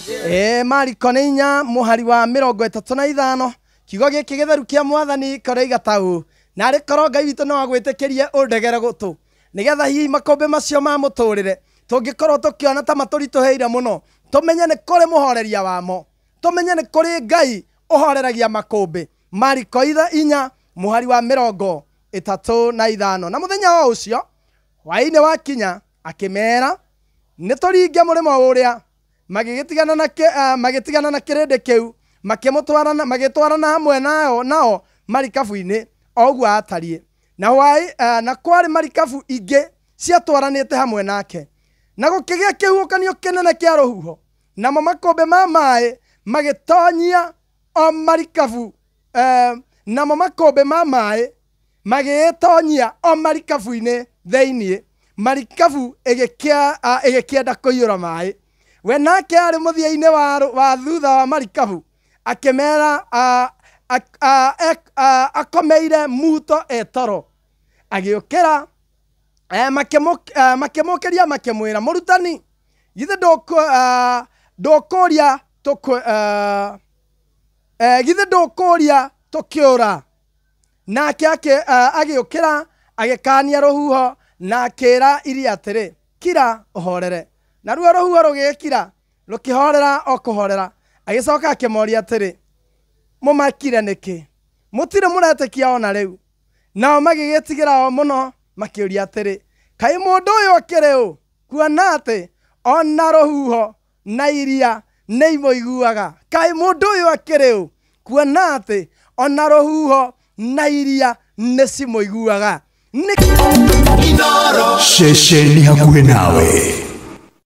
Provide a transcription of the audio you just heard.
Ĩĩ, Mariko nĩ 4 mũhari wa 35. Kiugo gĩkĩ gĩtheru kĩa Mwathani kĩroiga ta ũũ: narĩ korwo Ngai witũ no agwĩtĩkĩrie ũndegere gũtũ, nĩgetha hihi makũmbĩ macio ma mũtũrĩre tũngĩkorwo tũkĩona ta matũritũhĩire mũno, tũmenye nĩ kũrĩ mũhoreria wamo, tũmenye nĩ kũrĩ Ngai ũhoreragia makũmbĩ. Mariko 4 mũhari wa 35. Na mũthenya o ũcio hwaĩ-inĩ wakinya, akĩmera, nĩ tũringe mũrĩmo ũrĩa. Magĩtigana na kĩrĩndĩ kĩu, makĩmũtwarana, magĩtwarana hamwe nao marikabu-inĩ o ũguo aatariĩ. Na hwaĩ na kwarĩ marikabu ingĩ ciatwaranĩte hamwe nake. Na gũkĩgĩa kĩhuhũkanio kĩnene kĩa rũhuho, namo makũmbĩ ma maĩ magĩtonyia o marikabu, namo makũmbĩ ma maĩ magĩĩtonyia o marikabu-inĩ thĩinĩ, marikabu ĩgĩkĩenda kũiyũra maĩ. We nake arĩ mũthia-inĩ wa thutha wa marikabu, akĩmera, akomeire muto etoro. Agĩũkĩra, makĩmũkĩria makĩmwĩra, mũrutani, githĩ ndũkũria githĩ ndũkũria tũkĩũra? Nake agĩũkĩra, agĩkania rũhuho na akĩra iria atĩrĩ, kira ũhorere. Naruo rũhuho rũgĩkira, rũkĩhorera o kũhorera. Agĩcoka akĩmoria atĩrĩ, mũmakire nĩkĩ? Mũtirĩ mũretĩkia ona rĩu? Nao magĩgĩtigĩra o mũno, makĩũria atĩrĩ, kaĩ mũndũ ũyũ akĩrĩ ũ, kuona atĩ ona rũhuho na iria nĩ imũiguaga? Kaĩ mũndũ ũyũ akĩrĩ ũ, kuona atĩ ona rũhuho na iria nĩ cimũiguaga? Ceceni hakuhĩ nawe.